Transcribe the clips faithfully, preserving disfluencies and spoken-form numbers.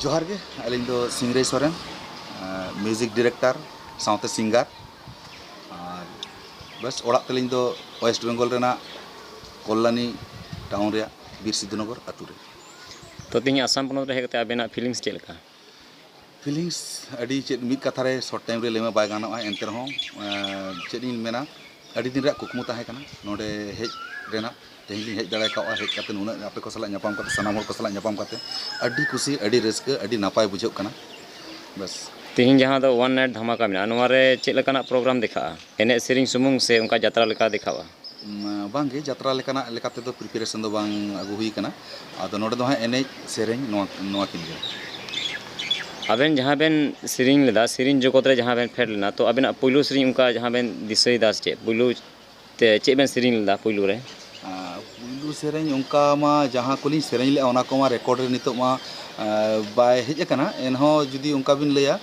ᱡᱚᱦᱟᱨ ᱜᱮ᱾ ᱟᱹᱞᱤᱧ ᱫᱚ ᱥᱤᱝᱨᱟᱹᱭ ᱥᱚᱨᱮᱱ, ᱢᱤᱣᱡᱤᱠ ᱰᱤᱨᱮᱠᱴᱚᱨ ᱥᱟᱶᱛᱮ ᱥᱤᱝᱜᱟᱨ᱾ ᱟᱨ ᱵᱮᱥ, ᱚᱲᱟᱜ ᱛᱟᱹᱞᱤᱧ ᱫᱚ ᱳᱭᱮᱥᱴ ᱵᱮᱝᱜᱚᱞ ᱨᱮᱱᱟᱜ ᱠᱚᱞᱞᱟᱱᱤ ᱴᱟᱣᱩᱱ ᱨᱮᱭᱟᱜ ᱵᱤᱨ ᱥᱤᱫᱷᱩᱱᱚᱜᱚᱨ ᱟᱹᱛᱩ ᱨᱮ᱾ ᱛᱚ, ᱛᱮᱦᱮᱧ ᱟᱥᱟᱢ ᱯᱚᱱᱚᱛ ᱨᱮ ᱦᱮᱡ ᱠᱟᱛᱮ ᱟᱵᱮᱱᱟᱜ ᱯᱷᱤᱞᱤᱝᱥ ᱪᱮᱫ ᱞᱮᱠᱟ? ᱯᱷᱤᱞᱤᱝᱥ ᱟᱹᱰᱤ ᱪᱮᱫ, ᱢᱤᱫ ᱠᱟᱛᱷᱟ ᱨᱮ ᱥᱚᱨᱴ ᱴᱟᱭᱤᱢ ᱨᱮ ᱞᱟᱹᱭ ᱢᱟ ᱵᱟᱭ ᱜᱟᱱᱚᱜᱼᱟ, ᱮᱱᱛᱮ ᱨᱮᱦᱚᱸ ᱪᱮᱫ ᱤᱧ ᱢᱮᱱᱟ, ᱟᱹᱰᱤ ᱫᱤᱱ ᱨᱮᱭᱟᱜ ᱠᱩᱠᱢᱩ ᱛᱟᱦᱮᱸ ᱠᱟᱱᱟ ᱱᱚᱰᱮ ᱦᱮᱡ ᱨᱮᱱᱟᱜ᱾ ᱛᱮᱦᱮᱧ ᱞᱤᱧ ᱦᱮᱡ ᱫᱟᱲᱮ ᱠᱟᱣᱟ, ᱦᱮᱡ ᱠᱟᱛᱮ ᱱᱩᱱᱟᱹᱜ ᱟᱯᱮ ᱠᱚ ᱥᱟᱞᱟᱜ ᱧᱟᱯᱟᱢ ᱠᱟᱛᱮ, ᱥᱟᱱᱟᱢ ᱦᱚᱲ ᱠᱚ ᱥᱟᱞᱟᱜ ᱧᱟᱯᱟᱢ ᱠᱟᱛᱮ ᱟᱹᱰᱤ ᱠᱩᱥᱤ, ᱟᱹᱰᱤ ᱨᱟᱹᱥᱠᱟᱹ, ᱟᱹᱰᱤ ᱱᱟᱯᱟᱭ ᱵᱩᱡᱷᱟᱹᱜ ᱠᱟᱱᱟ᱾ ᱵᱮᱥ᱾ ᱛᱮᱦᱮᱧ ᱡᱟᱦᱟᱸ ᱫᱚ ᱚᱣᱟᱱ ᱱᱟᱭᱤᱴ ᱫᱷᱟᱢᱟᱠᱟ ᱢᱮᱱᱟᱜᱼᱟ, ᱱᱚᱣᱟ ᱨᱮ ᱪᱮᱫ ᱞᱮᱠᱟᱱᱟᱜ ᱯᱨᱳᱜᱨᱟᱢ ᱫᱮᱠᱷᱟᱜᱼᱟ? ᱮᱱᱮᱡ ᱥᱮᱨᱮᱧ ᱥᱩᱢᱩᱝ ᱥᱮ ᱚᱱᱠᱟ ᱡᱟᱛᱨᱟ ᱞᱮᱠᱟ ᱫᱮᱠᱷᱟᱜᱼᱟ? ᱵᱟᱝᱜᱮ, ᱡᱟᱛᱨᱟ ᱞᱮᱠᱟᱱᱟᱜ ᱞᱮᱠᱟ ᱛᱮᱫᱚ ᱯᱨᱤᱯᱟᱨᱮᱥᱚᱱ ᱫᱚ ᱵᱟᱝ ᱟᱹᱜᱩ ᱦᱩᱭ ᱠᱟᱱᱟ᱾ ᱟᱫᱚ ᱱᱚᱰᱮ ᱫᱚ ᱦᱟᱸᱜ ᱮᱱᱮᱡ ᱥᱮᱨᱮᱧ ᱱᱚᱣᱟ ᱱᱚᱣᱟ ᱠᱤᱱ ᱜᱮ᱾ ᱟᱵᱮᱱ ᱡᱟᱦᱟᱸ ᱵᱮᱱ ᱥᱮᱨᱮᱧ ᱞᱮᱫᱟ, ᱥᱮᱨᱮᱧ ᱡᱚᱜᱚᱛ ᱨᱮ ᱡᱟᱦᱟᱸ ᱵᱮᱱ ᱯᱷᱮᱰ ᱞᱮᱱᱟ, ᱛᱚ ᱟᱵᱮᱱᱟᱜ ᱯᱩᱭᱞᱩ ᱥᱮᱨᱮᱧ ᱚᱱᱠᱟ ᱡᱟᱦᱟᱸ ᱵᱮᱱ ᱫᱤᱥᱟᱹᱭᱮᱫᱟ ᱥᱮ ᱪᱮᱫ? ᱯᱩᱭᱞᱩ ᱛᱮ ᱪᱮᱫ ᱵᱮᱱ ᱥᱮᱨᱮᱧ ᱞᱮᱫᱟ ᱯᱩᱭᱞᱩ ᱨᱮ? ᱯᱩᱭᱞᱩ ᱥᱮᱨᱮᱧ ᱚᱱᱠᱟ ᱢᱟ ᱡᱟᱦᱟᱸ ᱠᱚᱞᱤᱧ ᱥᱮᱨᱮᱧ ᱞᱮᱫᱼᱟ, ᱚᱱᱟ ᱠᱚᱢᱟ ᱨᱮᱠᱚᱨᱰ ᱨᱮ ᱱᱤᱛᱚᱜ ᱢᱟ ᱵᱟᱭ ᱦᱮᱡ ᱟᱠᱟᱱᱟ᱾ ᱮᱱᱦᱚᱸ ᱡᱩᱫᱤ ᱚᱱᱠᱟ ᱵᱤᱱ ᱞᱟᱹᱭᱟ,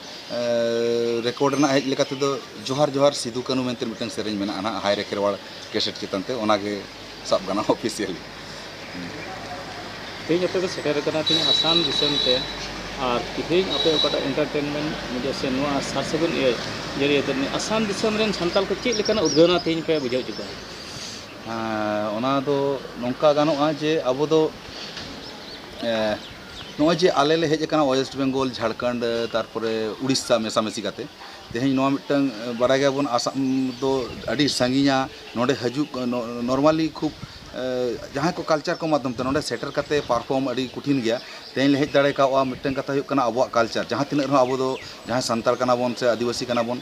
ᱨᱮᱠᱚᱨᱰ ᱨᱮᱱᱟᱜ ᱦᱮᱡ ᱞᱮᱠᱟ ᱛᱮᱫᱚ ᱡᱚᱦᱟᱨ ᱡᱚᱦᱟᱨ ᱥᱤᱫᱩ ᱠᱟᱹᱱᱩ ᱢᱮᱱᱛᱮ ᱢᱤᱫᱴᱟᱝ ᱥᱮᱨᱮᱧ ᱢᱮᱱᱟᱜᱼᱟ ᱱᱟᱦᱟᱜ, ᱦᱟᱭ ᱨᱮ ᱠᱷᱮᱨᱣᱟᱲ ᱠᱮᱥᱮᱴ ᱪᱮᱛᱟᱱ ᱛᱮ, ᱚᱱᱟᱜᱮ ᱥᱟᱵ ᱜᱟᱱᱚᱜᱼᱟ ᱚᱯᱷᱤᱥᱤᱭᱟᱞᱤ᱾ ᱛᱮᱦᱮᱧ ᱟᱯᱮ ᱯᱮ ᱥᱮᱴᱮᱨ ᱟᱠᱟᱱᱟ ᱛᱮᱦᱮᱧ ᱟᱥᱟᱢ ᱫᱤᱥᱚᱢ ᱛᱮ, ᱟᱨ ᱛᱮᱦᱮᱧ ᱟᱯᱮ ᱚᱠᱟᱴᱟᱜ ᱮᱱᱴᱟᱨᱴᱮᱱᱢᱮᱱᱴ ᱢᱤᱰᱤᱭᱟ ᱥᱮ ᱱᱚᱣᱟ ᱥᱟᱨ ᱥᱟᱹᱜᱩᱱ ᱤᱭᱟᱹ ᱡᱟᱹᱨᱤᱭᱟᱹ ᱛᱮ ᱟᱥᱟᱢ ᱫᱤᱥᱚᱢ ᱨᱮᱱ ᱥᱟᱱᱛᱟᱲ ᱠᱚ ᱪᱮᱫ ᱞᱮᱠᱟᱱᱟᱜ ᱩᱫᱽᱜᱟᱹᱣᱱᱟ ᱛᱮᱦᱮᱧ ᱯᱮ ᱵᱩᱡᱷᱟᱹᱣ ᱦᱚᱪᱚ ᱠᱚᱣᱟ? ᱚᱱᱟ ᱫᱚ ᱱᱚᱝᱠᱟ ᱜᱟᱱᱚᱜᱼᱟ ᱡᱮ ᱟᱵᱚ ᱫᱚ ᱱᱚᱜᱼᱚᱭ ᱡᱮ ᱟᱞᱮ ᱞᱮ ᱦᱮᱡ ᱟᱠᱟᱱᱟ ᱳᱭᱮᱥᱴ ᱵᱮᱝᱜᱚᱞ, ᱡᱷᱟᱲᱠᱷᱚᱸᱰ, ᱛᱟᱨᱯᱚᱨᱮ ᱩᱲᱤᱥᱥᱟ ᱢᱮᱥᱟᱢᱤᱥᱤ ᱠᱟᱛᱮ᱾ ᱛᱮᱦᱮᱧ ᱱᱚᱣᱟ ᱢᱤᱫᱴᱟᱝ ᱵᱟᱲᱟᱭ ᱜᱮᱭᱟᱵᱚᱱ ᱟᱥᱟᱢ ᱫᱚ ᱟᱹᱰᱤ ᱥᱟᱺᱜᱤᱧᱟ᱾ ᱱᱚᱰᱮ ᱦᱤᱡᱩᱜ ᱱᱚᱨᱢᱟᱞᱤ ᱠᱷᱩᱵ ᱡᱟᱦᱟᱸᱭ ᱠᱚ ᱠᱟᱞᱪᱟᱨ ᱠᱚ ᱢᱟᱫᱽᱫᱷᱚᱢ ᱛᱮ ᱱᱚᱰᱮ ᱥᱮᱴᱮᱨ ᱠᱟᱛᱮ ᱯᱟᱨᱯᱷᱚᱨᱢ ᱟᱹᱰᱤ ᱠᱚᱴᱷᱤᱱ ᱜᱮᱭᱟ᱾ ᱛᱮᱦᱮᱧ ᱞᱮ ᱦᱮᱡ ᱫᱟᱲᱮ ᱠᱟᱣᱟ, ᱢᱤᱫᱴᱟᱝ ᱠᱟᱛᱷᱟ ᱦᱩᱭᱩᱜ ᱠᱟᱱᱟ ᱟᱵᱚᱣᱟᱜ ᱠᱟᱞᱪᱟᱨ, ᱡᱟᱦᱟᱸ ᱛᱤᱱᱟᱹᱜ ᱨᱮᱦᱚᱸ ᱟᱵᱚ ᱫᱚ ᱡᱟᱦᱟᱸᱭ ᱥᱟᱱᱛᱟᱲ ᱠᱟᱱᱟ ᱵᱚᱱ ᱥᱮ ᱟᱹᱫᱤᱵᱟᱹᱥᱤ ᱠᱟᱱᱟ ᱵᱚᱱ,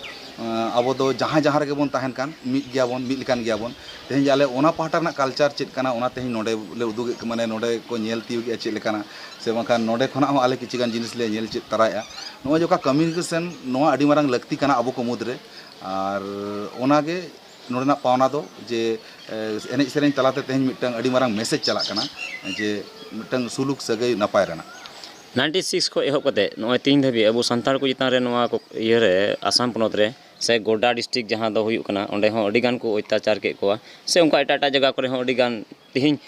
ᱟᱵᱚ ᱫᱚ ᱡᱟᱦᱟᱸ ᱡᱟᱦᱟᱸ ᱨᱮᱜᱮ ᱵᱚᱱ ᱛᱟᱦᱮᱱ ᱠᱟᱱ ᱢᱤᱫ ᱜᱮᱭᱟᱵᱚᱱ, ᱢᱤᱫ ᱞᱮᱠᱟᱱ ᱜᱮᱭᱟᱵᱚᱱ᱾ ᱛᱮᱦᱮᱧ ᱡᱮ ᱟᱞᱮ ᱚᱱᱟ ᱯᱟᱦᱴᱟ ᱨᱮᱱᱟᱜ ᱠᱟᱞᱪᱟᱨ ᱪᱮᱫ ᱠᱟᱱᱟ, ᱚᱱᱟ ᱛᱮᱦᱮᱧ ᱱᱚᱰᱮ ᱞᱮ ᱩᱫᱩᱜᱮᱫ, ᱢᱟᱱᱮ ᱱᱚᱰᱮ ᱠᱚ ᱧᱮᱞ ᱛᱤᱭᱳᱜᱮᱜᱼᱟ ᱪᱮᱫ ᱞᱮᱠᱟᱱᱟ, ᱥᱮ ᱵᱟᱝᱠᱷᱟᱱ ᱱᱚᱰᱮ ᱠᱷᱚᱱᱟᱜ ᱦᱚᱸ ᱟᱞᱮ ᱠᱤᱪᱷᱩ ᱜᱟᱱ ᱡᱤᱱᱤᱥ ᱞᱮ ᱧᱮᱞ ᱪᱮᱫ ᱛᱟᱨᱟᱭᱮᱜᱼᱟ᱾ ᱱᱚᱜᱼᱚᱭ ᱡᱮ ᱚᱠᱟ ᱠᱚᱢᱤᱭᱩᱱᱤᱠᱮᱥᱚᱱ, ᱱᱚᱣᱟ ᱟᱹᱰᱤ ᱢᱟᱨᱟᱝ ᱞᱟᱹᱠᱛᱤ ᱠᱟᱱᱟ ᱟᱵᱚ ᱠᱚ ᱢᱩᱫᱽᱨᱮ᱾ ᱟᱨ ᱚᱱᱟᱜᱮ ᱱᱚᱰᱮᱱᱟᱜ ᱯᱟᱣᱱᱟ ᱫᱚ ᱡᱮ ᱮᱱᱮᱡ ᱥᱮᱨᱮᱧ ᱛᱟᱞᱟᱛᱮ ᱛᱮᱦᱮᱧ ᱢᱤᱫᱴᱟᱝ ᱟᱹᱰᱤ ᱢᱟᱨᱟᱝ ᱢᱮᱥᱮᱡᱽ ᱪᱟᱞᱟᱜ ᱠᱟᱱᱟ ᱡᱮ ᱢᱤᱫᱴᱟᱝ ᱥᱩᱞᱩᱠ ᱥᱟᱹᱜᱟᱹᱭ ᱱᱟᱯᱟᱭ ᱨᱮᱱᱟᱜ᱾ ᱱᱟᱭᱤᱱᱴᱤ ᱥᱤᱠᱥ ᱠᱷᱚᱱ ᱮᱦᱚᱵ ᱠᱟᱛᱮ ᱱᱚᱜᱼᱚᱭ ᱛᱮᱦᱮᱧ ᱫᱷᱟᱹᱵᱤᱡ ᱟᱵᱚ ᱥᱟᱱᱛᱟᱲ ᱠᱚ ᱪᱮᱛᱟᱱ ᱨᱮ ᱱᱚᱣᱟ ᱠᱚ ᱤᱭᱟᱹᱨᱮ ᱟᱥᱟᱢ ᱯᱚᱱᱚᱛ ᱨᱮ ᱥᱮ ᱜᱳᱰᱰᱟ ᱰᱤᱥᱴᱨᱤᱠᱴ ᱡᱟᱦᱟᱸ ᱫᱚ ᱦᱩᱭᱩᱜ ᱠᱟᱱᱟ, ᱚᱸᱰᱮ ᱦᱚᱸ ᱟᱹᱰᱤ ᱜᱟᱱ ᱠᱚ ᱚᱛᱛᱟᱪᱟᱨ ᱠᱮᱫ ᱠᱚᱣᱟ, ᱥᱮ ᱚᱱᱠᱟ ᱮᱴᱟᱜ ᱮᱴᱟᱜ ᱡᱟᱭᱜᱟ ᱠᱚᱨᱮ ᱦᱚᱸ ᱟᱹᱰᱤ ᱜᱟᱱ᱾ ᱛᱮᱦᱮᱧ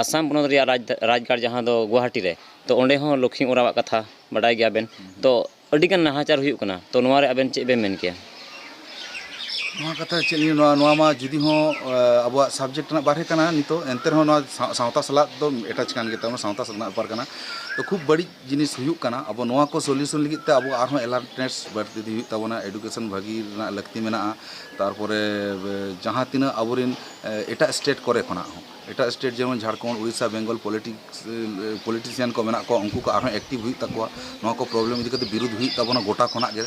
ᱟᱥᱟᱢ ᱯᱚᱱᱚᱛ ᱨᱮᱭᱟᱜ ᱨᱟᱡᱽ ᱨᱟᱡᱽᱜᱟᱲ ᱡᱟᱦᱟᱸ ᱫᱚ ᱜᱩᱣᱟᱦᱟᱴᱤ ᱨᱮ ᱛᱚ ᱚᱸᱰᱮ ᱦᱚᱸ ᱞᱚᱠᱠᱷᱤ ᱚᱨᱟᱣᱟᱜ ᱠᱟᱛᱷᱟ ᱵᱟᱰᱟᱭ ᱜᱮᱭᱟᱵᱮᱱ᱾ ᱛᱚ ᱟᱹᱰᱤᱜᱟᱱ ᱱᱟᱦᱟᱪᱟᱨ ᱦᱩᱭᱩᱜ ᱠᱟᱱᱟ, ᱛᱚ ᱱᱚᱣᱟ ᱨᱮ ᱟᱵᱮᱱ ᱪᱮᱫ ᱵᱮᱱ ᱢᱮᱱ ᱠᱮᱭᱟ? ᱱᱚᱣᱟ ᱠᱟᱛᱷᱟ ᱪᱮᱫ ᱞᱤᱧ, ᱱᱚᱣᱟ, ᱱᱚᱣᱟ ᱢᱟ ᱡᱩᱫᱤ ᱦᱚᱸ, ᱮ, ᱟᱵᱚᱣᱟᱜ subject ᱨᱮᱱᱟᱜ ᱵᱟᱨᱦᱮ ᱠᱟᱱᱟ ᱱᱤᱛᱚᱜ, ᱮᱱᱛᱮ ᱨᱮᱦᱚᱸ ᱱᱚᱣᱟ ᱥᱟᱶ-, ᱥᱟᱶᱛᱟ ᱥᱟᱞᱟᱜ ᱫᱚ attach ᱠᱟᱱ ᱜᱮ ᱛᱟᱵᱚᱱᱟ, ᱥᱟᱶᱛᱟ ᱥᱟᱞᱟᱜ ᱨᱮᱱᱟᱜ ᱵᱮᱯᱟᱨ ᱠᱟᱱᱟ᱾ ᱛᱚ ᱠᱷᱩᱵ ᱵᱟᱹᱲᱤᱡ ᱡᱤᱱᱤᱥ ᱦᱩᱭᱩᱜ ᱠᱟᱱᱟ᱾ ᱟᱵᱚ ᱱᱚᱣᱟ ᱠᱚ solution ᱞᱟᱹᱜᱤᱫ ᱛᱮ ᱟᱵᱚ ᱟᱨᱦᱚᱸ alertness ᱵᱟᱹᱲᱛᱤ ᱤᱫᱤ ᱦᱩᱭᱩᱜ ᱛᱟᱵᱚᱱᱟ, education ᱵᱷᱟᱹᱜᱤ ᱨᱮᱱᱟᱜ ᱞᱟᱹᱠᱛᱤ ᱢᱮᱱᱟᱜᱼᱟ᱾ ᱛᱟᱨᱯᱚᱨᱮ, ᱮ, ᱡᱟᱦᱟᱸ ᱛᱤᱱᱟᱹᱜ ᱟᱵᱚᱨᱮᱱ, ᱮ, ᱮᱴᱟᱜ state ᱠᱚᱨᱮ ᱠᱷᱚᱱᱟᱜ ᱦᱚᱸ, ᱮᱴᱟᱜ state ᱡᱮᱢᱚᱱ ᱡᱷᱟᱲᱠᱷᱚᱸᱰ, ᱩᱲᱤᱥᱥᱟ, ᱵᱮᱝᱜᱚᱞ politics, ᱮ, politician ᱠᱚ ᱢᱮᱱᱟᱜ ᱠᱚᱣᱟ, ᱩᱱᱠᱩ ᱠᱚ ᱟᱨᱦᱚᱸ active ᱦᱩᱭᱩᱜ ᱛᱟᱠᱚᱣᱟ᱾ ᱱᱚᱣᱟ ᱠᱚ problem ᱤᱫᱤ ᱠᱟᱛᱮ ᱵᱤᱨᱩᱫᱷ ᱦᱩᱭᱩᱜ ᱛᱟᱵᱚᱱᱟ ᱜᱚᱴᱟ ᱠᱷᱚᱱᱟᱜ ᱜᱮ᱾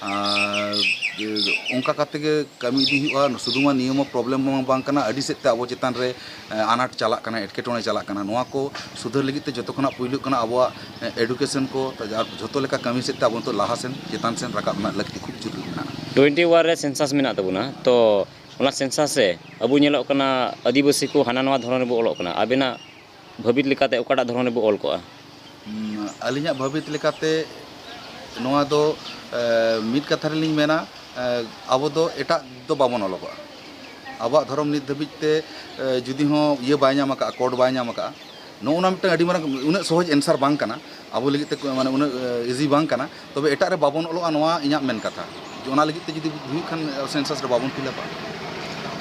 ᱟᱨ, ᱮ, ᱚᱱᱠᱟ ᱠᱟᱛᱮ ᱜᱮ ᱠᱟᱹᱢᱤ ᱤᱫᱤ ᱦᱩᱭᱩᱜᱼᱟ᱾ ᱥᱩᱫᱷᱩ ᱢᱟ ᱱᱤᱭᱟᱹ ᱢᱟ problem ᱢᱟ ᱵᱟᱝ ᱠᱟᱱᱟ, ᱟᱹᱰᱤ ᱥᱮᱫ ᱛᱮ ᱟᱵᱚ ᱪᱮᱛᱟᱱ ᱨᱮ, ᱮ, ᱟᱱᱟᱴ ᱪᱟᱞᱟᱜ ᱠᱟᱱᱟ, ᱮᱴᱠᱮᱴᱚᱬᱮ ᱪᱟᱞᱟᱜ ᱠᱟᱱᱟ᱾ ᱱᱚᱣᱟ ᱠᱚ ᱥᱩᱫᱷᱟᱹᱨ ᱞᱟᱹᱜᱤᱫ ᱛᱮ ᱡᱚᱛᱚ ᱠᱷᱚᱱᱟᱜ ᱯᱩᱭᱞᱩ ᱠᱟᱱᱟ ᱟᱵᱚᱣᱟᱜ, ᱮ, education ᱠᱚ, ᱟᱨ ᱡᱷᱚᱛᱚ ᱞᱮᱠᱟ ᱠᱟᱹᱢᱤ ᱥᱮᱫ ᱛᱮ ᱟᱵᱚ ᱱᱤᱛᱚᱜ ᱞᱟᱦᱟ ᱥᱮᱱ, ᱪᱮᱛᱟᱱ ᱥᱮᱱ ᱨᱟᱠᱟᱵ ᱨᱮᱱᱟᱜ ᱞᱟᱹᱠᱛᱤ ᱠᱷᱩᱵ ᱡᱚᱨᱩᱨᱤ ᱢᱮᱱᱟᱜᱼᱟ᱾ Twenty one ᱨᱮ census ᱢᱮᱱᱟᱜ ᱛᱟᱵᱚᱱᱟ, ᱛᱚ ᱚᱱᱟ census ᱨᱮ ᱟᱵᱚ ᱧᱮᱞᱚᱜ ᱠᱟᱱᱟ ᱟᱹᱫᱤᱵᱟᱹᱥᱤ ᱠᱚ ᱦᱟᱱᱟ ᱱᱟᱣᱟ ᱫᱷᱚᱨᱚᱢ ᱨᱮᱵᱚ ᱚᱞᱚᱜ ᱠᱟᱱᱟ᱾ ᱟᱵᱮᱱᱟᱜ ᱵᱷᱟᱹᱵᱤᱛ ᱞᱮᱠᱟᱛᱮ ᱚᱠᱟᱴᱟᱜ ᱫᱷᱚᱨᱚᱢ ᱨᱮᱵᱚ ᱚᱞ ᱠᱚᱜᱼᱟ? ᱦᱩᱸ, ᱟᱹᱞᱤᱧᱟᱜ ᱵᱷᱟᱹᱵᱤᱛ ᱞᱮᱠᱟᱛᱮ ᱱᱚᱣᱟ ᱫᱚ, ᱮ, ᱢᱤᱫ ᱠᱟᱛᱷᱟ ᱨᱮᱞᱤᱧ ᱢᱮᱱᱟ, ᱮ, ᱟᱵᱚ ᱫᱚ ᱮᱴᱟᱜ ᱫᱚ ᱵᱟᱵᱚᱱ ᱚᱞᱚᱜᱚᱜᱼᱟ᱾ ᱟᱵᱚᱣᱟᱜ ᱫᱷᱚᱨᱚᱢ ᱱᱤᱛ ᱫᱷᱟᱹᱵᱤᱡ ᱛᱮ, ᱮ, ᱡᱩᱫᱤ ᱦᱚᱸ ᱤᱭᱟᱹ ᱵᱟᱭ ᱧᱟᱢ ᱟᱠᱟᱫᱼᱟ, code ᱵᱟᱭ ᱧᱟᱢ ᱟᱠᱟᱫᱼᱟ, ᱱᱚᱜᱼᱚ ᱱᱟ ᱢᱤᱫᱴᱟᱝ ᱟᱹᱰᱤ ᱢᱟᱨᱟᱝ, ᱩᱱᱟᱹᱜ ᱥᱚᱦᱚᱡ answer ᱵᱟᱝ ᱠᱟᱱᱟ ᱟᱵᱚ ᱞᱟᱹᱜᱤᱫ ᱛᱮ, ᱢᱟᱱᱮ ᱩᱱᱟᱹᱜ, ᱮ, easy ᱵᱟᱝ ᱠᱟᱱᱟ᱾ ᱛᱚᱵᱮ ᱮᱴᱟᱜ ᱨᱮ ᱵᱟᱵᱚᱱ ᱚᱞᱚᱜᱼᱟ, ᱱᱚᱣᱟ ᱤᱧᱟᱹᱜ ᱢᱮᱱ ᱠᱟᱛᱷᱟ᱾ ᱡᱮ ᱚᱱᱟ ᱞᱟᱹᱜᱤᱫ ᱛᱮ ᱡᱩᱫᱤ ᱦᱩᱭᱩᱜ ᱠᱷᱟᱱ, census ᱨᱮ ᱵᱟᱵᱚᱱ fill upᱟ᱾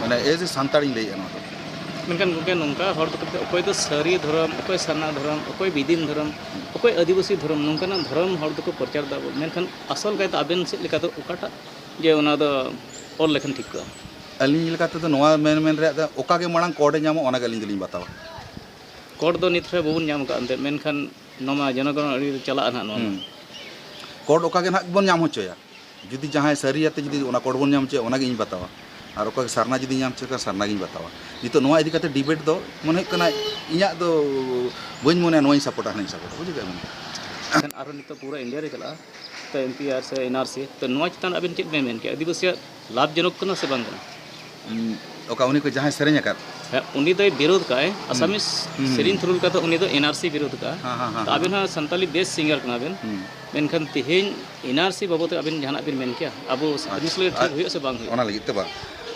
ᱢᱟᱱᱮ as a ᱥᱟᱱᱛᱟᱲᱤᱧ ᱞᱟᱹᱭᱮᱫᱼᱟ ᱱᱚᱣᱟ ᱫᱚ᱾ ᱢᱮᱱᱠᱷᱟᱱ ᱜᱚᱢᱠᱮ, ᱱᱚᱝᱠᱟ ᱦᱚᱲ ᱫᱚᱠᱚ ᱢᱮᱛᱟᱜᱼᱟ, ᱚᱠᱚᱭ ᱫᱚ ᱥᱟᱹᱨᱤ ᱫᱷᱚᱨᱚᱢ, ᱚᱠᱚᱭ ᱥᱟᱨᱱᱟ ᱫᱷᱚᱨᱚᱢ, ᱚᱠᱚᱭ ᱵᱤᱫᱤᱱ ᱫᱷᱚᱨᱚᱢ, ᱚᱠᱚᱭ ᱟᱹᱫᱤᱵᱟᱹᱥᱤ ᱫᱷᱚᱨᱚᱢ, ᱱᱚᱝᱠᱟᱱᱟᱜ ᱫᱷᱚᱨᱚᱢ ᱦᱚᱲ ᱫᱚᱠᱚ ᱯᱨᱚᱪᱟᱨ ᱮᱫᱟ᱾ ᱢᱮᱱᱠᱷᱟᱱ ᱟᱥᱚᱞ ᱠᱟᱭᱛᱮ ᱟᱵᱮᱱ ᱥᱮᱫ ᱞᱮᱠᱟ ᱫᱚ ᱚᱠᱟᱴᱟᱜ ᱡᱮ ᱚᱱᱟ ᱫᱚ ᱚᱞ ᱞᱮᱠᱷᱟᱱ ᱴᱷᱤᱠ ᱠᱚᱜᱼᱟ? ᱟᱹᱞᱤᱧ ᱞᱮᱠᱟ ᱛᱮᱫᱚ ᱱᱚᱣᱟ ᱢᱮᱱ, ᱢᱮᱱ ᱨᱮᱭᱟᱜ ᱫᱚ, ᱚᱠᱟ ᱜᱮ ᱢᱟᱲᱟᱝ code ᱮ ᱧᱟᱢᱚᱜ, ᱚᱱᱟ ᱜᱮ ᱟᱹᱞᱤᱧ ᱫᱚᱞᱤᱧ ᱵᱟᱛᱟᱣᱟ᱾ code ᱫᱚ ᱱᱤᱛ ᱨᱮ ᱵᱟᱵᱚᱱ ᱧᱟᱢ ᱟᱠᱟᱫ ᱮᱱᱛᱮᱫ, ᱢᱮᱱᱠᱷᱟᱱ ᱱᱚᱣᱟ ᱢᱟ ᱡᱚᱱᱚᱜᱚᱱ ᱟᱹᱰᱤ ᱪᱟᱞᱟᱜᱼᱟ ᱱᱟᱦᱟᱜ ᱱᱚᱣᱟ ᱢᱟ᱾ ᱦᱩᱸ᱾ code ᱚᱠᱟ ᱜᱮ ᱱᱟᱦᱟᱜ ᱵᱚᱱ ᱧᱟᱢ ᱦᱚᱪᱚᱭᱟ, ᱡᱩᱫᱤ ᱡᱟᱦᱟᱸᱭ ᱥᱟᱹᱨᱤᱭᱟᱛᱮ ᱡᱩᱫᱤ ᱚᱱᱟ code ᱵᱚᱱ ᱧᱟᱢ ᱦᱚᱪᱚᱭᱟ, ᱚᱱᱟ ᱜᱮ ᱤᱧ ᱵᱟᱛᱟᱣᱟ᱾ ᱟᱨ ᱚᱠᱟ ᱜᱮ ᱥᱟᱨᱱᱟ ᱡᱩᱫᱤ ᱧᱟᱢ ᱦᱚᱪᱚᱭ ᱠᱷᱟᱱ, ᱥᱟᱨᱱᱟ ᱜᱤᱧ ᱵᱟᱛᱟᱣᱟ᱾ ᱱᱤᱛᱚᱜ ᱱᱚᱣᱟ ᱤᱫᱤ ᱠᱟᱛᱮ debate ᱫᱚ ᱢᱚᱱᱮ ᱦᱩᱭᱩᱜ ᱠᱟᱱᱟ, ᱤᱧᱟᱹᱜ ᱫᱚ ᱵᱟᱹᱧ ᱢᱚᱱᱮᱭᱟ ᱱᱚᱣᱟᱧ ᱥᱟᱯᱳᱨᱴᱟ, ᱦᱟᱱᱟᱧ ᱥᱟᱯᱳᱨᱴᱟ, ᱵᱩᱡᱷᱟᱹᱣ ᱠᱮᱫᱟ ᱵᱮᱱ? ᱮᱱᱠᱷᱟᱱ ᱟᱨᱦᱚᱸ ᱱᱤᱛᱚᱜ ᱯᱩᱨᱟᱹ ᱤᱱᱰᱤᱭᱟ ᱨᱮ ᱪᱟᱞᱟᱜᱼᱟ, ᱛᱚ, ᱮᱢ ᱯᱤ ᱟᱨ ᱥᱮ ᱮᱱ ᱟᱨ ᱥᱤ, ᱛᱚ, ᱱᱚᱣᱟ ᱪᱮᱛᱟᱱ ᱟᱵᱮᱱ ᱪᱮᱫ ᱵᱮᱱ ᱢᱮᱱ ᱠᱮᱭᱟ? ᱟᱹᱫᱤᱵᱟᱹᱥᱤᱭᱟᱜ ᱞᱟᱵᱷᱡᱚᱱᱚᱠ ᱠᱟᱱᱟ ᱥᱮ ᱵᱟᱝ ᱠᱟᱱᱟ? ᱩᱸ, ᱚᱠᱟ ᱩᱱᱤ ᱠᱚ ᱡᱟᱦᱟᱸᱭ ᱥᱮᱨᱮᱧ ᱟᱠᱟᱫ? ᱦᱮᱸ, ᱩᱱᱤ ᱫᱚᱭ ᱵᱤᱨᱳᱫᱷ ᱠᱟᱜᱼᱟᱭ, ᱦᱩᱸ᱾ ᱟᱥᱟᱢᱤᱥ ᱦᱩᱸ, ᱦᱩᱸ᱾ ᱥᱮᱨᱮᱧ ᱛᱷᱨᱩ ᱞᱮᱠᱟᱛᱮ ᱩᱱᱤ ᱫᱚ ᱮᱱ ᱟᱨ ᱥᱤ ᱵᱤᱨᱳᱫᱷ ᱠᱟᱜᱼᱟ᱾ ᱦᱮᱸ, ᱦᱮᱸ, ᱦᱮᱸ, ᱛᱚ, ᱟᱵᱮᱱ ᱦᱮᱸ᱾ ᱦᱚᱸ ᱥᱟᱱᱛᱟᱞᱤ best singer ᱠᱟᱱᱟ ᱵᱮᱱ, ᱦᱩᱸ᱾ ᱢᱮᱱᱠᱷᱟᱱ ᱛᱮᱦᱮᱧ ᱮᱱ ᱟᱨ ᱥᱤ ᱵᱟᱵᱚᱫ ᱛᱮ ᱟᱵᱮᱱ ᱡᱟᱦᱟᱱᱟᱜ ᱵᱮᱱ ᱢᱮᱱ ᱠᱮᱭᱟ? ᱟᱵᱚ ᱟᱪᱪᱷᱟ᱾ ᱟᱹᱫᱤᱵᱟᱹᱥᱤ ᱞᱟᱹᱜᱤᱫ ᱴᱷᱤᱠ ᱟᱨ ᱦᱩᱭᱩᱜᱼᱟ ᱥᱮ ᱵᱟᱝ ᱦᱩᱭᱩᱜᱼᱟ? ᱚᱱᱟ ᱞᱟᱹᱜᱤᱫ ᱛᱮ ᱵᱟᱝ,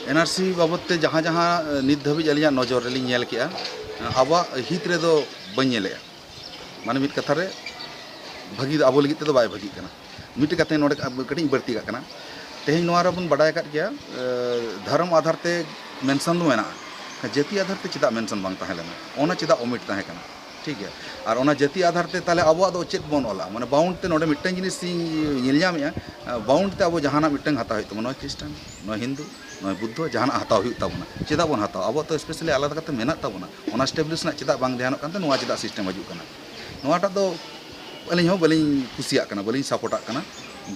ᱮᱱ ᱟᱨ ᱥᱤ ᱵᱟᱵᱚᱫ ᱛᱮ ᱡᱟᱦᱟᱸ, ᱡᱟᱦᱟᱸ, ᱱᱤᱛ ᱫᱷᱟᱹᱵᱤᱡ ᱟᱹᱞᱤᱧᱟᱜ ᱱᱚᱡᱚᱨ ᱨᱮᱞᱤᱧ ᱧᱮᱞ ᱠᱮᱜᱼᱟ, ᱟᱵᱚᱣᱟᱜ ᱦᱤᱛ ᱨᱮᱫᱚ ᱵᱟᱹᱧ ᱧᱮᱞᱮᱜᱼᱟ᱾ ᱢᱟᱱᱮ ᱢᱤᱫ ᱠᱟᱛᱷᱟ ᱨᱮ ᱵᱷᱟᱹᱜᱤ ᱫᱚ ᱟᱵᱚ ᱞᱟᱹᱜᱤᱫ ᱛᱮᱫᱚ ᱵᱟᱭ ᱵᱷᱟᱹᱜᱤᱜ ᱠᱟᱱᱟ᱾ ᱢᱤᱫᱴᱮᱡ ᱠᱟᱛᱷᱟ ᱱᱚᱰᱮ ᱠᱟᱹᱴᱤᱡ ᱤᱧ ᱵᱟᱹᱲᱛᱤ ᱠᱟᱜ ᱠᱟᱱᱟ᱾ ᱛᱮᱦᱮᱧ ᱱᱚᱣᱟ ᱨᱮᱵᱚᱱ ᱵᱟᱰᱟᱭ ᱟᱠᱟᱫ ᱜᱮᱭᱟ, ᱮ, ᱫᱷᱚᱨᱚᱢ ᱟᱫᱷᱟᱨ ᱛᱮ ᱢᱮᱱᱥᱚᱱ ᱫᱚ ᱢᱮᱱᱟᱜᱼᱟ, ᱡᱟᱹᱛᱤ ᱟᱫᱷᱟᱨ ᱛᱮ ᱪᱮᱫᱟᱜ ᱢᱮᱱᱥᱚᱱ ᱵᱟᱝ ᱛᱟᱦᱮᱸ ᱞᱮᱱᱟ? ᱚᱱᱟ ᱪᱮᱫᱟᱜ ᱚᱢᱤᱴ ᱛᱟᱦᱮᱸ ᱠᱟᱱᱟ? ᱴᱷᱤᱠ ᱜᱮᱭᱟ᱾ ᱟᱨ ᱚᱱᱟ ᱡᱟᱹᱛᱤ ᱟᱫᱷᱟᱨ ᱛᱮ ᱛᱟᱦᱞᱮ ᱟᱵᱚᱣᱟᱜ ᱫᱚ ᱪᱮᱫ ᱵᱚᱱ ᱚᱞᱟ? ᱢᱟᱱᱮ ᱵᱟᱣᱩᱱᱰ ᱛᱮ ᱱᱚᱰᱮ ᱢᱤᱫᱴᱟᱝ ᱡᱤᱱᱤᱥ ᱤᱧ ᱧᱮᱞ ᱧᱟᱢᱮᱜᱼᱟ, ᱵᱟᱣᱩᱱᱰ ᱛᱮ ᱟᱵᱚ ᱡᱟᱦᱟᱱᱟᱜ ᱢᱤᱫᱴᱟᱝ ᱦᱟᱛᱟᱣ ᱦᱩᱭᱩᱜ ᱛᱟᱵᱚᱱᱟ, ᱱᱚᱣᱟ ᱠᱷᱨᱤᱥᱴᱟᱱ, ᱱᱚᱣᱟ ᱦᱤᱱᱫᱩ, ᱱᱚᱣᱟ ᱵᱩᱫᱽᱫᱷᱚ, ᱡᱟᱦᱟᱱᱟᱜ ᱦᱟᱛᱟᱣ ᱦᱩᱭᱩᱜ ᱛᱟᱵᱚᱱᱟ᱾ ᱪᱮᱫᱟᱜ ᱵᱚᱱ ᱦᱟᱛᱟᱣᱟ? ᱟᱵᱚᱣᱟᱜ ᱛᱚ ᱥᱯᱮᱥᱟᱞᱤ ᱟᱞᱟᱫᱟ ᱠᱟᱛᱮ ᱢᱮᱱᱟᱜ ᱛᱟᱵᱚᱱᱟ, ᱚᱱᱟ ᱮᱥᱴᱟᱵᱞᱤᱥ ᱨᱮᱱᱟᱜ ᱪᱮᱫᱟᱜ ᱵᱟᱝ ᱫᱷᱮᱭᱟᱱᱚᱜ ᱠᱟᱱᱛᱮ ᱱᱚᱣᱟ ᱪᱮᱫᱟᱜ ᱥᱤᱥᱴᱮᱢ ᱦᱤᱡᱩᱜ ᱠᱟᱱᱟ? ᱱᱚᱣᱟᱴᱟᱜ ᱫᱚ ᱟᱹᱞᱤᱧ ᱦᱚᱸ ᱵᱟᱹᱞᱤᱧ ᱠᱩᱥᱤᱭᱟᱜ ᱠᱟᱱᱟ, ᱵᱟᱹᱞᱤᱧ ᱥᱟᱯᱳᱨᱴᱟᱜ ᱠᱟᱱᱟ᱾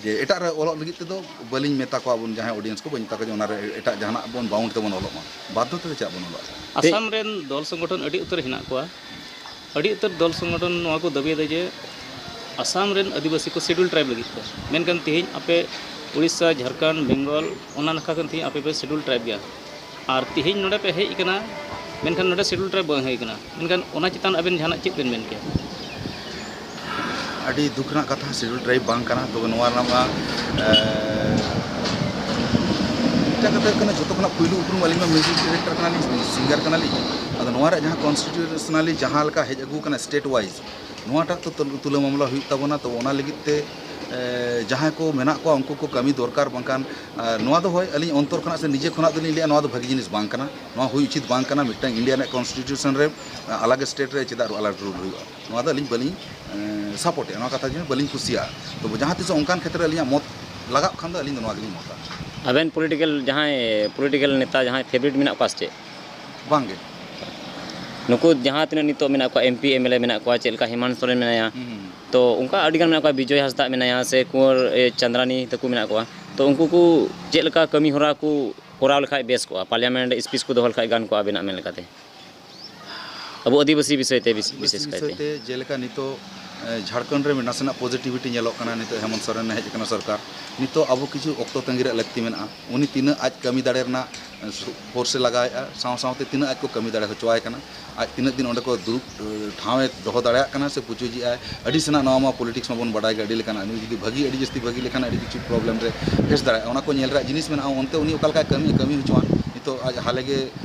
ᱡᱮ ᱮᱴᱟᱜ ᱨᱮ ᱚᱞᱚᱜ ᱞᱟᱹᱜᱤᱫ ᱛᱮᱫᱚ ᱵᱟᱹᱞᱤᱧ ᱢᱮᱛᱟ ᱠᱚᱣᱟ, ᱵᱚᱱ ᱡᱟᱦᱟᱸᱭ ᱚᱰᱤᱭᱮᱱᱥ ᱠᱚ, ᱵᱟᱹᱧ ᱢᱮᱛᱟ ᱠᱚᱣᱟ ᱡᱮ ᱚᱱᱟᱨᱮ ᱮᱴᱟᱜ ᱡᱟᱦᱟᱱᱟᱜ ᱵᱚᱱ ᱵᱟᱣᱩᱱᱰ ᱛᱮᱵᱚᱱ ᱚᱞᱚᱜ ᱢᱟ, ᱵᱟᱫᱽᱫᱷᱚ ᱛᱮ ᱪᱮᱫᱟᱜ ᱵᱚᱱ ᱚᱞᱚᱜᱼᱟ? ᱟᱥᱟᱢ ᱨᱮᱱ ᱫᱚᱞ ᱥᱚᱝᱜᱚᱴᱷᱚᱱ ᱟᱹᱰᱤ ᱩᱛᱟᱹᱨ ᱦᱮᱱᱟᱜ ᱠᱚᱣᱟ᱾ ᱟᱹᱰᱤ ᱩᱛᱟᱹᱨ ᱫᱚᱞ ᱥᱚᱝᱜᱚᱴᱷᱚᱱ ᱱᱚᱣᱟ ᱠᱚ ᱫᱟᱹᱵᱤᱭᱮᱫᱟ ᱡᱮ ᱟᱥᱟᱢ ᱨᱮᱱ ᱟᱹᱫᱤᱵᱟᱹᱥᱤ ᱠᱚ ᱥᱤᱰᱩᱞ ᱴᱨᱟᱭᱤᱵᱽ ᱞᱟᱹᱜᱤᱫ ᱛᱮ, ᱢᱮᱱᱠᱷᱟᱱ ᱛᱮᱦᱮᱧ ᱟᱯᱮ ᱩᱲᱤᱥᱥᱟ, ᱡᱷᱟᱲᱠᱷᱚᱸᱰ, ᱵᱮᱝᱜᱚᱞ, ᱚᱱᱟ ᱱᱟᱠᱷᱟ ᱠᱷᱚᱱ ᱛᱮᱦᱮᱧ ᱟᱯᱮ ᱯᱮ ᱥᱤᱰᱩᱞ ᱴᱨᱟᱭᱤᱵᱽ ᱜᱮᱭᱟ᱾ ᱟᱨ ᱛᱮᱦᱮᱧ ᱱᱚᱰᱮ ᱯᱮ ᱦᱮᱡ ᱟᱠᱟᱱᱟ, ᱢᱮᱱᱠᱷᱟᱱ ᱱᱚᱰᱮ ᱥᱤᱰᱩᱞ ᱴᱨᱟᱭᱤᱵᱽ ᱵᱟᱝ ᱦᱩᱭ ᱟᱠᱟᱱᱟ᱾ ᱢᱮᱱᱠᱷᱟᱱ ᱚᱱᱟ ᱪᱮᱛᱟᱱ ᱟᱵᱮᱱ ᱡᱟᱦᱟᱱᱟᱜ ᱪᱮᱫ ᱵᱮᱱ ᱢᱮᱱ ᱠᱮᱭᱟ? ᱟᱹᱰᱤ ᱫᱩᱠ ᱨᱮᱱᱟᱜ ᱠᱟᱛᱷᱟ, ᱥᱤᱰᱩᱞ ᱴᱨᱟᱭᱤᱵᱽ ᱵᱟᱝ ᱠᱟᱱᱟ᱾ ᱛᱚᱵᱮ ᱱᱚᱣᱟ ᱨᱮᱱᱟᱜ ᱢᱟ, ᱮ, ᱢᱤᱫᱴᱟᱝ ᱠᱟᱛᱷᱟ ᱦᱩᱭᱩᱜ ᱠᱟᱱᱟ, ᱡᱚᱛᱚ ᱠᱷᱚᱱᱟᱜ ᱯᱩᱭᱞᱩ ᱩᱯᱨᱩᱢ ᱟᱹᱞᱤᱧ ᱢᱟ ᱢᱤᱣᱡᱤᱠ ᱰᱤᱨᱮᱠᱴᱚᱨ ᱠᱟᱱᱟᱞᱤᱧ, ᱥᱤᱝᱜᱟᱨ ᱠᱟᱱᱟᱞᱤᱧ᱾ ᱟᱫᱚ ᱱᱚᱣᱟ ᱨᱮᱭᱟᱜ ᱡᱟᱦᱟᱸ ᱠᱚᱱᱥᱴᱤᱴᱩᱥᱚᱱᱟᱞᱤ ᱡᱟᱦᱟᱸ ᱞᱮᱠᱟ ᱦᱮᱡ ᱟᱹᱜᱩ ᱠᱟᱱᱟ ᱥᱴᱮᱴ ᱣᱟᱭᱤᱡᱽ, ᱱᱚᱣᱟᱴᱟᱜ ᱛᱚ ᱛᱩᱞ-, ᱛᱩᱞᱟᱹ ᱢᱟᱢᱞᱟ ᱦᱩᱭᱩᱜ ᱛᱟᱵᱚᱱᱟ᱾ ᱛᱚ ᱚᱱᱟ ᱞᱟᱹᱜᱤᱫ ᱛᱮ, ᱮ, ᱡᱟᱦᱟᱸᱭ ᱠᱚ ᱢᱮᱱᱟᱜ ᱠᱚᱣᱟ ᱩᱱᱠᱩ ᱠᱚ ᱠᱟᱹᱢᱤ ᱫᱚᱨᱠᱟᱨ, ᱵᱟᱝᱠᱷᱟᱱ, ᱮ, ᱱᱚᱣᱟ ᱫᱚ ᱦᱳᱭ ᱟᱹᱞᱤᱧ ᱚᱱᱛᱚᱨ ᱠᱷᱚᱱᱟᱜ ᱥᱮ ᱱᱤᱡᱮ ᱠᱷᱚᱱᱟᱜ ᱫᱚᱞᱤᱧ ᱞᱟᱹᱭᱟ ᱱᱚᱣᱟ ᱫᱚ ᱵᱷᱟᱹᱜᱤ ᱡᱤᱱᱤᱥ ᱵᱟᱝ ᱠᱟᱱᱟ, ᱱᱚᱣᱟ ᱦᱩᱭ ᱩᱪᱤᱛ ᱵᱟᱝ ᱠᱟᱱᱟ᱾ ᱢᱤᱫᱴᱟᱝ ᱤᱱᱰᱤᱭᱟ ᱨᱮᱱᱟᱜ ᱠᱚᱱᱥᱴᱤᱴᱩᱥᱚᱱ ᱨᱮ, ᱮ, ᱟᱞᱟᱜᱽ ᱥᱴᱮᱴ ᱨᱮ ᱪᱮᱫᱟᱜ ᱟᱞᱟᱜᱽ ᱨᱩᱞ ᱦᱩᱭᱩᱜᱼᱟ? ᱱᱚᱣᱟ ᱫᱚ ᱟᱹᱞᱤᱧ ᱵᱟᱹᱞᱤᱧ, ᱮ, ᱥᱟᱯᱳᱨᱴᱮᱜᱼᱟ, ᱱᱚᱣᱟ ᱠᱟᱛᱷᱟ ᱡᱮ ᱵᱟᱹᱞᱤᱧ ᱠᱩᱥᱤᱭᱟᱜᱼᱟ᱾ ᱛᱚᱵᱮ ᱡᱟᱦᱟᱸ ᱛᱤᱥᱚᱜ ᱚᱱᱠᱟᱱ ᱠᱷᱮᱛᱨᱮ ᱟᱹᱞᱤᱧᱟᱜ ᱢᱚᱛ ᱞᱟᱜᱟᱜ ᱠᱷᱟᱱ ᱫᱚ ᱟᱹᱞᱤᱧ ᱫᱚ ᱱᱚᱣᱟ ᱜᱮᱞᱤᱧ ᱢᱚᱛᱟ᱾ ᱟᱵᱮᱱ ᱯᱚᱞᱤᱴᱤᱠᱮᱞ ᱡᱟᱦᱟᱸᱭ ᱯᱚᱞᱤᱴᱤᱠᱮᱞ ᱱᱮᱛᱟ ᱡᱟᱦᱟᱸᱭ ᱯᱷᱮᱵᱟᱨᱤᱴ ᱢᱮᱱᱟᱜ ᱠᱚᱣᱟ ᱥᱮ ᱪᱮᱫ? ᱵᱟᱝᱜᱮ᱾ ᱱᱩᱠᱩ ᱡᱟᱦᱟᱸ ᱛᱤᱱᱟᱹᱜ ᱱᱤᱛᱚᱜ ᱢᱮᱱᱟᱜ ᱠᱚᱣᱟ, M P, M L A ᱢᱮᱱᱟᱜ ᱠᱚᱣᱟ, ᱪᱮᱫ ᱞᱮᱠᱟ ᱦᱮᱢᱟᱱᱛ ᱥᱚᱨᱮᱱ ᱢᱮᱱᱟᱭᱟ, ᱦᱩᱸ, ᱦᱩᱸ᱾ ᱛᱚ ᱚᱱᱠᱟ ᱟᱹᱰᱤᱜᱟᱱ ᱢᱮᱱᱟᱜ ᱠᱚᱣᱟ, ᱵᱤᱡᱚᱭ ᱦᱟᱸᱥᱫᱟᱜ ᱢᱮᱱᱟᱭᱟ ᱥᱮ ᱠᱩᱸᱣᱟᱨ, ᱮ, ᱪᱟᱸᱫᱽᱨᱟᱱᱤ ᱛᱟᱠᱚ ᱢᱮᱱᱟᱜ ᱠᱚᱣᱟ, ᱛᱚ ᱩᱱᱠᱩ ᱠᱚ ᱪᱮᱫ ᱞᱮᱠᱟ ᱠᱟᱹᱢᱤ ᱦᱚᱨᱟ ᱠᱚ ᱠᱚᱨᱟᱣ ᱞᱮᱠᱷᱟᱡ ᱵᱮᱥ ᱠᱚᱜᱼᱟ? ᱯᱟᱨᱞᱤᱭᱟᱢᱮᱱᱴ ᱨᱮ ᱥᱯᱤᱪ ᱠᱚ ᱫᱚᱦᱚ ᱞᱮᱠᱷᱟᱡ ᱜᱟᱱ ᱠᱚᱜᱼᱟ ᱟᱵᱮᱱᱟᱜ ᱢᱮᱱ ᱞᱮᱠᱟᱛᱮ? ᱟᱵᱚ ᱟᱹᱫᱤᱵᱟᱹᱥᱤ ᱵᱤᱥᱚᱭ ᱛᱮ, ᱵᱤᱥ-, ᱟᱹᱫᱤᱵᱟᱹᱥᱤ ᱵᱤᱥᱮᱥ ᱠᱟᱭᱛᱮ᱾ ᱵᱤᱥᱚᱭ ᱛᱮ, ᱡᱮᱞᱮᱠᱟ ᱱᱤᱛᱚᱜ, ᱮ, ᱡᱷᱟᱲᱠᱷᱚᱸᱰ ᱨᱮ ᱱᱟᱥᱮᱱᱟᱜ ᱯᱚᱡᱤᱴᱤᱵᱷᱤᱴᱤ ᱧᱮᱞᱚᱜ ᱠᱟᱱᱟ, ᱱᱤᱛᱚᱜ ᱦᱮᱢᱚᱱᱛ ᱥᱚᱨᱮᱱ ᱦᱮᱡ ᱟᱠᱟᱱᱟ ᱥᱚᱨᱠᱟᱨ᱾ ᱱᱤᱛᱚᱜ ᱟᱵᱚ ᱠᱤᱪᱷᱩ ᱚᱠᱛᱚ ᱛᱟᱺᱜᱤ ᱨᱮᱭᱟᱜ ᱞᱟᱹᱠᱛᱤ ᱢᱮᱱᱟᱜᱼᱟ᱾ ᱩᱱᱤ ᱛᱤᱱᱟᱹᱜ ᱟᱡ ᱠᱟᱹᱢᱤ ᱫᱟᱲᱮ ᱨᱮᱱᱟᱜ, ᱮ, ᱥᱩ-, ᱯᱷᱳᱨᱥ ᱮ ᱞᱟᱜᱟᱣᱮᱫᱼᱟ, ᱥᱟᱶ ᱥᱟᱶᱛᱮ ᱛᱤᱱᱟᱹᱜ ᱟᱡ ᱠᱚ ᱠᱟᱹᱢᱤ ᱫᱟᱲᱮ ᱦᱚᱪᱚᱣᱟᱭ ᱠᱟᱱᱟ, ᱟᱡ ᱛᱤᱱᱟᱹᱜ ᱫᱤᱱ ᱚᱸᱰᱮ ᱠᱚ ᱫᱩᱲᱩᱵ, ᱮ, ᱴᱷᱟᱶ ᱮ ᱫᱚᱦᱚ ᱫᱟᱲᱮᱭᱟᱜ ᱠᱟᱱᱟ ᱥᱮ ᱯᱩᱪᱩᱡᱮᱜᱼᱟᱭ᱾ ᱟᱹᱰᱤ ᱥᱮᱱᱟᱜ ᱱᱚᱣᱟ ᱢᱟ ᱯᱚᱞᱤᱴᱤᱠᱥ ᱢᱟᱵᱚᱱ ᱵᱟᱰᱟᱭ ᱜᱮ, ᱟᱹᱰᱤ ᱞᱮᱠᱟᱱᱟᱜ᱾ ᱱᱩᱭ ᱡᱩᱫᱤ ᱵᱷᱟᱹᱜᱤ, ᱟᱹᱰᱤ ᱡᱟᱹᱥᱛᱤ ᱵᱷᱟᱹᱜᱤ ᱞᱮᱠᱷᱟᱱ ᱟᱹᱰᱤ ᱠᱤᱪᱷᱩ ᱯᱨᱚᱵᱞᱮᱢ ᱨᱮ ᱯᱷᱮᱥ ᱫᱟᱲᱮᱭᱟᱜᱼᱟ᱾ ᱚᱱᱟ ᱠᱚ ᱧᱮᱞ ᱨᱮᱭᱟᱜ ᱡᱤᱱᱤᱥ ᱢᱮᱱᱟᱜᱼᱟ, ᱚᱱᱛᱮ ᱩᱱᱤ ᱚᱠᱟ ᱞᱮᱠᱟᱭ ᱠᱟᱹᱢᱤ, ᱠᱟᱹᱢᱤ ᱦᱚᱪᱚᱣᱟᱱ᱾ ᱛᱚ ᱟᱡ ᱦᱟᱞᱮ ᱜᱮ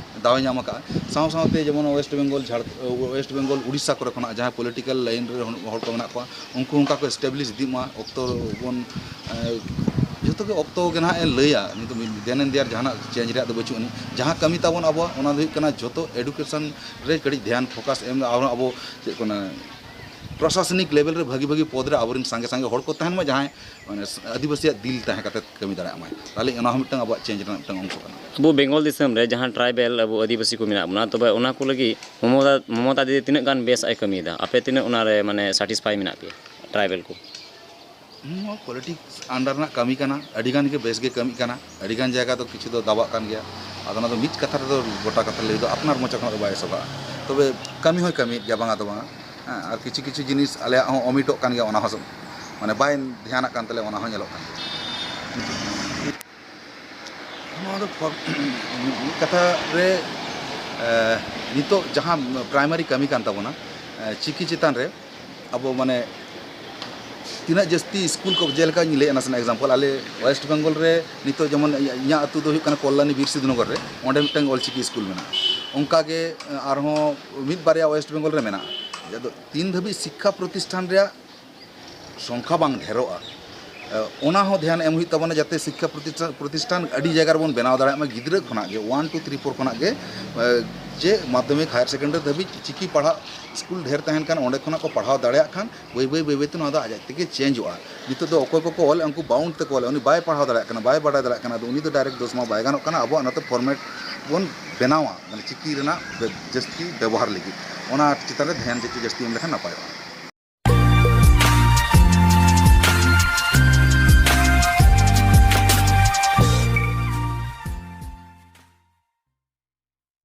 ᱫᱟᱣᱮ ᱧᱟᱢ ᱟᱠᱟᱫᱼᱟ᱾ ᱥᱟᱶ ᱥᱟᱶᱛᱮ ᱡᱮᱢᱚᱱ ᱳᱭᱮᱥᱴ ᱵᱮᱝᱜᱚᱞ, ᱡᱷᱟᱲ-, ᱳᱭᱮᱥᱴ ᱵᱮᱝᱜᱚᱞ, ᱩᱲᱤᱥᱥᱟ ᱠᱚᱨᱮ ᱠᱷᱚᱱᱟᱜ ᱡᱟᱦᱟᱸᱭ ᱯᱚᱞᱤᱴᱤᱠᱟᱞ ᱞᱟᱭᱤᱱ ᱨᱮ ᱦᱚᱲ ᱠᱚ ᱢᱮᱱᱟᱜ ᱠᱚᱣᱟ, ᱩᱱᱠᱩ ᱚᱱᱠᱟ ᱠᱚ ᱮᱥᱴᱟᱵᱞᱤᱥ ᱤᱫᱤᱜ ᱢᱟ᱾ ᱚᱠᱛᱚ ᱵᱚᱱ, ᱮ, ᱡᱚᱛᱚ ᱜᱮ ᱚᱠᱛᱚ ᱜᱮ ᱱᱟᱦᱟᱜ ᱮ ᱞᱟᱹᱭᱟ᱾ ᱱᱤᱛᱚᱜ ᱢᱤᱫ then and there ᱡᱟᱦᱟᱱᱟᱜ ᱪᱮᱧᱡᱽ ᱨᱮᱭᱟᱜ ᱫᱚ ᱵᱟᱹᱪᱩᱜ ᱟᱹᱱᱤᱡ᱾ ᱡᱟᱦᱟᱸ ᱠᱟᱹᱢᱤ ᱛᱟᱵᱚᱱ ᱟᱵᱚᱣᱟᱜ, ᱚᱱᱟ ᱫᱚ ᱦᱩᱭᱩᱜ ᱠᱟᱱᱟ ᱡᱚᱛᱚ ᱮᱰᱩᱠᱮᱥᱚᱱ ᱨᱮ ᱠᱟᱹᱴᱤᱡ ᱫᱷᱮᱭᱟᱱ ᱯᱷᱳᱠᱟᱥ ᱮᱢ, ᱟᱨ ᱟᱵᱚ ᱪᱮᱫ ᱠᱚ ᱢᱮᱱᱟ, ᱯᱨᱚᱥᱟᱥᱚᱱᱤᱠ ᱞᱮᱵᱮᱞ ᱨᱮ ᱵᱷᱟᱹᱜᱤ ᱵᱷᱟᱹᱜᱤ ᱯᱚᱫᱽ ᱨᱮ ᱟᱵᱚᱨᱮᱱ ᱥᱟᱸᱜᱮ ᱥᱟᱸᱜᱮ ᱦᱚᱲ ᱠᱚ ᱛᱟᱦᱮᱱ ᱢᱟ, ᱡᱟᱦᱟᱸᱭ ᱢᱟᱱᱮ ᱟᱹᱫᱤᱵᱟᱹᱥᱤᱭᱟᱜ ᱫᱤᱞ ᱛᱟᱦᱮᱸ ᱠᱟᱛᱮ ᱠᱟᱹᱢᱤ ᱫᱟᱲᱮᱭᱟᱜ ᱢᱟᱭ᱾ ᱛᱟᱦᱚᱞᱮ ᱚᱱᱟ ᱦᱚᱸ ᱢᱤᱫᱴᱟᱝ ᱟᱵᱚᱣᱟᱜ ᱪᱮᱧᱡᱽ ᱨᱮᱱᱟᱜ ᱢᱤᱫᱴᱟᱝ ᱚᱝᱥᱚ ᱠᱟᱱᱟ᱾ ᱟᱵᱚ ᱵᱮᱝᱜᱚᱞ ᱫᱤᱥᱚᱢ ᱨᱮ ᱡᱟᱦᱟᱸ ᱴᱨᱟᱭᱵᱮᱞ ᱟᱵᱚ ᱟᱹᱫᱤᱵᱟᱹᱥᱤ ᱠᱚ ᱢᱮᱱᱟᱜ ᱵᱚᱱᱟ, ᱛᱚᱵᱮ ᱚᱱᱟ ᱠᱚ ᱞᱟᱹᱜᱤᱫ ᱢᱚᱢᱚᱛᱟ, ᱢᱚᱢᱚᱛᱟ ᱫᱤᱫᱤ ᱛᱤᱱᱟᱹᱜ ᱜᱟᱱ ᱵᱮᱥ ᱟᱡ ᱮ ᱠᱟᱹᱢᱤᱭᱮᱫᱟ? ᱟᱯᱮ ᱛᱤᱱᱟᱹᱜ ᱚᱱᱟᱨᱮ ᱢᱟᱱᱮ ᱥᱟᱴᱤᱥᱯᱷᱟᱭ ᱢᱮᱱᱟᱜ ᱯᱮᱭᱟ ᱴᱨᱟᱭᱵᱮᱞ ᱠᱚ? ᱱᱚᱣᱟ ᱯᱚᱞᱤᱴᱤᱠᱥ ᱟᱱᱰᱟᱨ ᱨᱮᱱᱟᱜ ᱠᱟᱹᱢᱤ ᱠᱟᱱᱟ, ᱟᱹᱰᱤ ᱜᱟᱱ ᱜᱮ ᱵᱮᱥ ᱜᱮ ᱠᱟᱹᱢᱤᱜ ᱠᱟᱱᱟ, ᱟᱹᱰᱤ ᱜᱟᱱ ᱡᱟᱭᱜᱟ ᱫᱚ ᱠᱤᱪᱷᱩ ᱫᱚ ᱫᱟᱵᱟᱜ ᱠᱟᱱ ᱜᱮᱭᱟ᱾ ᱟᱫᱚ ᱚᱱᱟ ᱫᱚ ᱢᱤᱫ ᱠᱟᱛᱷᱟ ᱛᱮᱫᱚ ᱜᱚᱴᱟ ᱠᱟᱛᱷᱟ ᱞᱟᱹᱭ ᱫᱚ ᱟᱯᱱᱟᱨ ᱢᱚᱪᱟ ᱠᱷᱚᱱᱟᱜ ᱫᱚ ᱵᱟᱭ ᱥᱚᱵᱷᱟᱜᱼᱟ᱾ ᱛᱚᱵᱮ ᱠᱟᱹᱢᱤ ᱦᱚᱸᱭ ᱠᱟᱹᱢᱤᱭᱮᱫ ᱜᱮᱭᱟ, ᱵᱟᱝᱟ ᱫᱚ ᱵᱟᱝᱟ᱾ ᱦᱮᱸ, ᱟᱨ ᱠᱤᱪᱷᱩ ᱠᱤᱪᱷᱩ ᱡᱤᱱᱤᱥ ᱟᱞᱮᱭᱟᱜ ᱦᱚᱸ ᱚᱢᱤᱴᱚᱜ ᱠᱟᱱ ᱜᱮᱭᱟ, ᱚᱱᱟ ᱦᱚᱸ ᱢᱟᱱᱮ ᱵᱟᱭ ᱫᱷᱮᱭᱟᱱᱟᱜ ᱠᱟᱱ ᱛᱟᱞᱮᱭᱟ, ᱚᱱᱟ ᱦᱚᱸ ᱧᱮᱞᱚᱜ ᱠᱟᱱ ᱜᱮᱭᱟ᱾ ᱱᱚᱣᱟ ᱫᱚ ᱯᱷᱚᱨ-, ᱢᱤᱫ ᱠᱟᱛᱷᱟ ᱨᱮ, ᱮ, ᱱᱤᱛᱚᱜ ᱡᱟᱦᱟᱸ ᱯᱨᱟᱭᱢᱟᱨᱤ ᱠᱟᱹᱢᱤ ᱠᱟᱱ ᱛᱟᱵᱚᱱᱟ, ᱮ, ᱪᱤᱠᱤ ᱪᱮᱛᱟᱱ ᱨᱮ ᱟᱵᱚ ᱢᱟᱱᱮ ᱛᱤᱱᱟᱹᱜ ᱡᱟᱹᱥᱛᱤ ᱥᱠᱩᱞ ᱠᱚ, ᱡᱮᱞᱮᱠᱟᱧ ᱞᱟᱹᱭᱮᱫ ᱱᱟᱥᱮᱱᱟᱜ ᱮᱠᱡᱟᱢᱯᱚᱞ, ᱟᱞᱮ ᱳᱭᱮᱥᱴ ᱵᱮᱝᱜᱚᱞ ᱨᱮ ᱱᱤᱛᱚᱜ ᱡᱮᱢᱚᱱ ᱤᱧᱟᱹᱜ ᱟᱹᱛᱩ ᱫᱚ ᱦᱩᱭᱩᱜ ᱠᱟᱱᱟ ᱠᱚᱞᱞᱟᱱᱤ ᱵᱤᱨ ᱥᱤᱫᱷᱩ ᱱᱚᱜᱚᱨ ᱨᱮ, ᱚᱸᱰᱮ ᱢᱤᱫᱴᱟᱝ ᱚᱞᱪᱤᱠᱤ ᱥᱠᱩᱞ ᱢᱮᱱᱟᱜᱼᱟ᱾ ᱚᱱᱠᱟᱜᱮ ᱟᱨᱦᱚᱸ ᱢᱤᱫ ᱵᱟᱨᱭᱟ ᱳᱭᱮᱥᱴ ᱵᱮᱝᱜᱚᱞ ᱨᱮ ᱢᱮᱱᱟᱜᱼᱟ᱾ ᱟᱫᱚ ᱛᱤᱱ ᱫᱷᱟᱹᱵᱤᱡ ᱥᱤᱠᱠᱷᱟ ᱯᱨᱚᱛᱤᱥᱴᱷᱟᱱ ᱨᱮᱭᱟᱜ ᱥᱚᱝᱠᱷᱟ ᱵᱟᱝ ᱰᱷᱮᱨᱚᱜᱼᱟ, ᱚᱱᱟ ᱦᱚᱸ ᱫᱷᱮᱭᱟᱱ ᱮᱢ ᱦᱩᱭᱩᱜ ᱛᱟᱵᱚᱱᱟ, ᱡᱟᱛᱮ ᱥᱤᱠᱠᱷᱟ ᱯᱨᱚᱛᱤᱥᱴᱷᱟᱱ, ᱯᱨᱚᱛᱤᱥᱴᱷᱟᱱ ᱟᱹᱰᱤ ᱡᱟᱭᱜᱟ ᱨᱮᱵᱚᱱ ᱵᱮᱱᱟᱣ ᱫᱟᱲᱮᱭᱟᱜ ᱢᱟ᱾ ᱜᱤᱫᱽᱨᱟᱹ ᱠᱷᱚᱱᱟᱜ ᱜᱮ, ᱳᱣᱟᱱ ᱴᱩ ᱛᱷᱨᱤ ᱯᱷᱳᱨ ᱠᱷᱚᱱᱟᱜ ᱜᱮ, ᱮ, ᱡᱮ ᱢᱟᱫᱽᱫᱷᱚᱢᱤᱠ, ᱦᱟᱭᱟᱨ ᱥᱮᱠᱮᱱᱰᱟᱨᱤ ᱫᱷᱟᱹᱵᱤᱡ ᱪᱤᱠᱤ ᱯᱟᱲᱦᱟᱜ ᱥᱠᱩᱞ ᱰᱷᱮᱨ ᱛᱟᱦᱮᱱ ᱠᱷᱟᱱ, ᱚᱸᱰᱮ ᱠᱷᱚᱱᱟᱜ ᱠᱚ ᱯᱟᱲᱦᱟᱣ ᱫᱟᱲᱮᱭᱟᱜ ᱠᱷᱟᱱ, ᱵᱟᱹᱭ ᱵᱟᱹᱭ, ᱵᱟᱹᱭ ᱵᱟᱹᱭ ᱛᱮ ᱱᱚᱣᱟ ᱫᱚ ᱟᱡ ᱟᱡ ᱛᱮᱜᱮ ᱪᱮᱧᱡᱚᱜᱼᱟ᱾ ᱱᱤᱛᱚᱜ ᱫᱚ ᱚᱠᱚᱭ ᱠᱚᱠᱚ ᱚᱞᱮᱫᱼᱟ, ᱩᱱᱠᱩ ᱵᱟᱣᱩᱱᱰ ᱛᱮᱠᱚ ᱚᱞᱮᱫᱼᱟ, ᱩᱱᱤ ᱵᱟᱭ ᱯᱟᱲᱦᱟᱣ ᱫᱟᱲᱮᱭᱟᱜ ᱠᱟᱱᱟ, ᱵᱟᱭ ᱵᱟᱰᱟᱭ ᱫᱟᱲᱮᱭᱟᱜ ᱠᱟᱱᱟ, ᱟᱫᱚ ᱩᱱᱤ ᱫᱚ ᱰᱟᱭᱨᱮᱠᱴ ᱫᱳᱥ ᱢᱟ ᱵᱟᱭ ᱜᱟᱱᱚᱜ ᱠᱟᱱᱟ᱾ ᱟᱵᱚᱣᱟᱜ ᱱᱚᱛᱮ ᱯᱷᱚᱨᱢᱮᱴ ᱵᱚᱱ ᱵᱮᱱᱟᱣᱟ, ᱢᱟᱱᱮ ᱪᱤᱠᱤ ᱨᱮᱱᱟᱜ ᱵᱮ-, ᱡᱟᱹᱥᱛᱤ ᱵᱮᱵᱚᱦᱟᱨ ᱞᱟᱹᱜᱤᱫ, ᱚᱱᱟ ᱪᱮᱛᱟᱱ ᱨᱮ ᱫᱷᱮᱭᱟᱱ ᱡᱟᱹᱥᱛᱤ ᱡᱟᱹᱥᱛᱤ ᱮᱢ ᱞᱮᱠᱷᱟᱱ ᱱᱟᱯᱟᱭᱚᱜᱼᱟ᱾